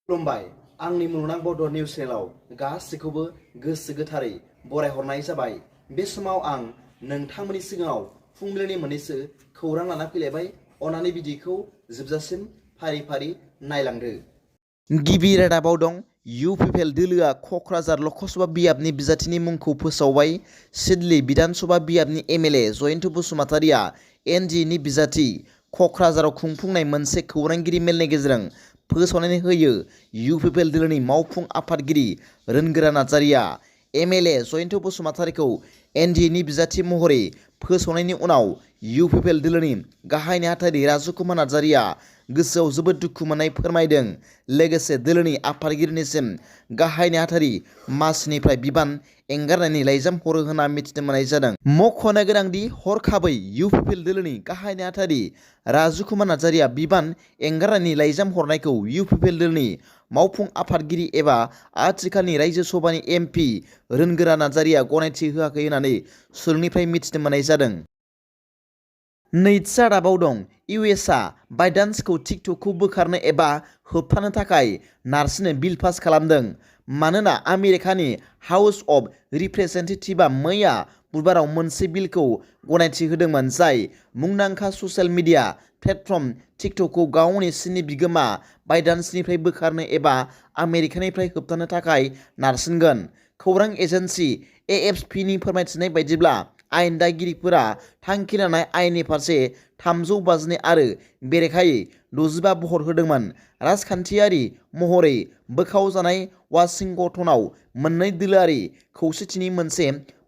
खुलुमबाय आंनि मुलुगनां बड' निउस चेनेलाव गासैखौबो गोसो गोथारै बरायहरनाय जाबाय। बे समाव आं नोंथांमोननि सिगाङाव फुंबिलिनि मोननैसो खौरां लाना फैलायबाय। अनानै भिडिअखौ जोबजासिम फारि फारि नायलांदो। गिबि रादाबाव दं इउपिपिएल दोलोआ क'क्राझार लकसभा बियाबनि बिजाथिनि मुंखौ फोसावबाय। सिडली बिधानसभा बियाबनि एमएलए जयन्त बसुमतारिया एनडिएनि बिजाथि क'क्राझाराव खुंफुंनाय मोनसे खौरांगिरि मेलनि गेजेरजों फोसावनानै होयो। इउपिपिएल दोलोनि मावफुं आफादगिरि रोनगोरा नार्जारिया एमएलए जयन्त बसुमतारिखौ एनडिएनि बिजाथि महरै फोसावनायनि उनाव इउपिपिएल दोलोनि गाहाय नेहाथारि राजकुमार नार्जारिया गोसोआव जोबोद दुखु मोननाय फोरमायदों। लोगोसे दोलोनि आफादगिरिनिसिम गाहाय नेहाथारि मासिनिफ्राय बिबान एंगारनायनि लाइजाम हरो होनना मिथिनो मोननाय जादों। मख'नो गोनांदि हरखाबै इउपिपिएल दोलोनि गाहाय नेहाथारि राजकुमार नार्जारिया बिबान एंगारनायनि लाइजाम हरनायखौ इउपिपिएल दोलोनि मावफुं आफादगिरि एबा आथिखालनि रायजो सभानि एमपि रोनगोरा नार्जारिया गनायथि होआखै होननानै सुलुंनिफ्राय मिथिनो मोननाय जादों। नैथि रादाबाव दं इउएसआ बाइडेन्सखौ टिक टकखौ बोखारनो एबा होबथानो थाखाय नारसिनो बिल पास खालामदों। मानोना आमेरिकानि हाउस अफ रिप्रेजेन्टेटिभआ मैया बुधबाराव मोनसे बिलखौ गनायथि होदोंमोन जाय मुंदांखा ससियेल मिडिया प्लेटफर्म टिक टकखौ गावनि सिंनि बिगोमा बाइडेन्सनिफ्राय बोखारनो एबा आमेरिकानिफ्राय होबथानो थाखाय नारसिनगोन। खौरां एजेन्सि एएफपिनि फोरमायथिनाय बायदिब्ला आयेन दागिरिफोरा थांखि लानाय आयेननि फारसे 352 आरो बेरेखायै 65 बहर होदोंमोन। राजखान्थियारि महरै बोखावजानाय वाशिंटनाव मोननै दोलोआरि खौसेथिनि मोनसे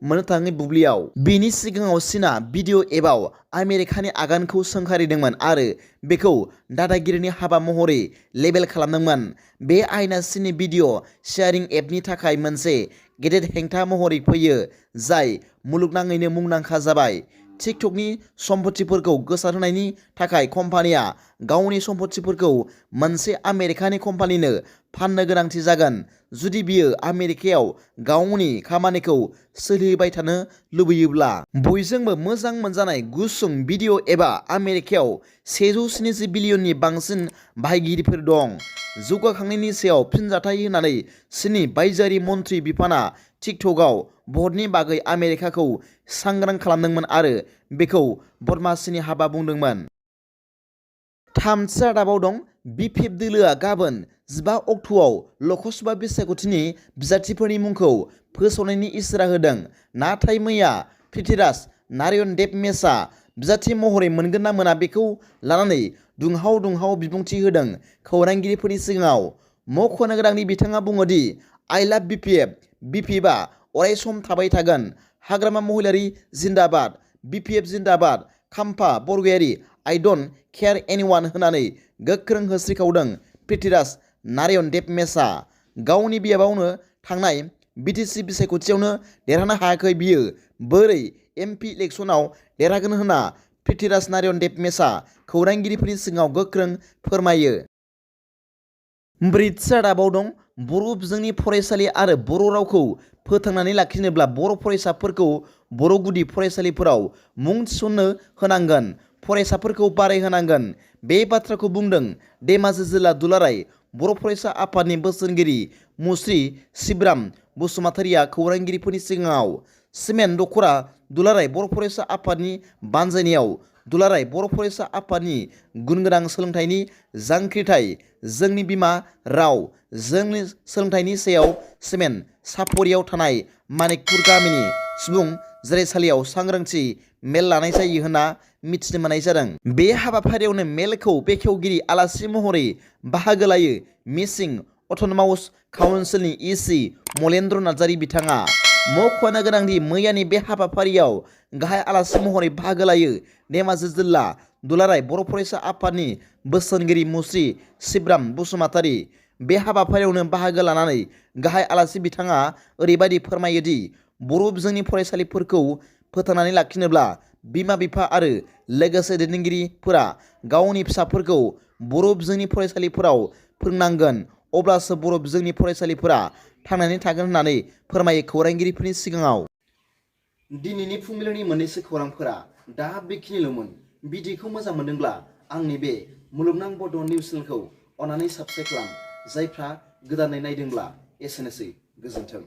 मोननो थाङै बुब्लियाव। बेनि सिगाङाव चीनआ भिडिअ एपआव आमेरिकानि आगानखौ सोंखारिदोंमोन आरो बेखौ दादागिरिनि हाबा महरै लेबेल खालामदोंमोन। बे आयेना चीननि भिडिअ शेयारिं एपनि थाखाय मोनसे गेदेर हेंथा महरै फैयो जाय मुलुगनाङैनो मुंदांखा जाबाय। टिक टकनि सम्पथिफोरखौ गोसारहोनायनि थाखाय कम्पानिया गावनि सम्पथिफोरखौ मोनसे आमेरिकानि कम्पानिनो फाननो गोनांथि जागोन जुदि बियो आमेरिकायाव गावनि खामानिखौ सोलिहोबाय थानो लुबैयोब्ला। बयजोंबो मोजां मोनजानाय गुसुं भिडिअ एबा आमेरिकायाव 170 बिलियननि बांसिन बाहायगिरिफोर दं। जौगाखांनायनि सायाव फिनजाथाय होनानै चीननि बायजोआरि मन्थ्रि बिफाना टिक टकआव भटनि बागै आमेरिकाखौ सांग्रां खालामदोंमोन आरो बेखौ बदमासिनि हाबा बुंदोंमोन। थामथि रादाबाव दं बिपिएफ दोलोआ गाबोन 15 अक्ट'आव लकसभा बिसायख'थिनि बिजाथिफोरनि मुंखौ फोसावनायनि इसारा होदों। नाथाय मैया पृथ्वीराज नारायण देब मेसआ बिजाथि महरै मोनगोन ना मोना बेखौ लानानै दुंहाव बिबुंथि होदों खौरांगिरिफोरनि सिगाङाव। मख'नो गोनांदि बिथाङा बुङो दि आइ लाभ बिपिएफ, बिपिएफआ अरायसम थाबाय थागोन। हाग्रामा महिलारि जिन्दाबाद, बिपिएफ जिन्दाबाद, खाम्फा बरगयारि आइ डन्ट केयार एनिवान होननानै गोख्रों होस्रिखावदों पृथ्वीराज नारायण देब मेसआ। गावनि बियाबावनो थांनाय बिटिसि बिसायख'थियावनो देरहानो हायाखै बियो बोरै एमपि इलेक्सनाव देरहागोन होनना पृथ्वीराज नारायण देब मेसआ खौरांगिरिफोरनि सिगाङाव गोख्रों फोरमायो। ब्रैथि रादाबाव दं बर' बिजोंनि फरायसालि आरो बर' रावखौ फोथांनानै लाखिनोब्ला बर' फरायसाफोरखौ बर' गुदि फरायसालिफोराव मुं थिसन्नो होनांगोन, फरायसाफोरखौ बारायहोनांगोन। बे बाथ्राखौ बुंदों धेमाजि जिल्ला दुलाराय बर' फरायसा आफादनि बोसोनगिरि मुस्रि शिबराम बसुमतारिया खौरांगिरिफोरनि सिगाङाव। सिमेन्ट दख'रा दुलाराय बर' फरायसा आफादनि बानजायनायाव दुलाराय बर' फरायसा आफादनि गुनगोनां सोलोंथाइनि जांख्रिथाय जोंनि बिमा राव जोंनि सोलोंथाइनि सायाव सिमेन्ट सापरियाव थानाय मानिकपुर गामिनि सुबुं जिरायसालियाव सांग्रांथि मेल लानाय जायो होनना मिथिनो मोननाय जादों। बे हाबाफारियावनो मेलखौ बेखेवगिरि आलासि महरै बाहागो लायो मिसिं अट'नमास काउन्सिलनि इसि मलेन्द्र नार्जारी बिथाङा। मख'नो गोनांदि मैयानि बे हाबाफारियाव गाहाय आलासि महरै बाहागो लायो धेमाजि जिल्ला दुलाराय बर' फरायसा आफादनि बोसोनगिरि मुस्रि शिबराम बसुमतारि। बे हाबाफारियावनो बाहागो लानानै गाहाय आलासि बिथाङा ओरैबायदि फोरमायो दि बर' बिजोंनि फरायसालिफोरखौ फोथांनानै लाखिनोब्ला बिमा बिफा आरो लोगोसे दैदेनगिरिफोरा गावनि फिसाफोरखौ बर' बिजोंनि फरायसालिफोराव फोरोंनांगोन अब्लासो बर' बिजोंनि फरायसालिफोरा थांनानै थागोन होननानै फोरमायो खौरांगिरिफोरनि सिगाङाव। दिनैनि फुंबिलिनि मोननैसो खौरांफोरा दा बेखिनिल'मोन। भिडिअखौ मोजां मोनदोंब्ला आंनि बे मुलुगनां बड' निउस चेनेलखौ अन्नानै साबस्क्राइब खालाम। जायफ्रा गोदानै नायदोंब्ला एसेनोसै गोजोन्थों।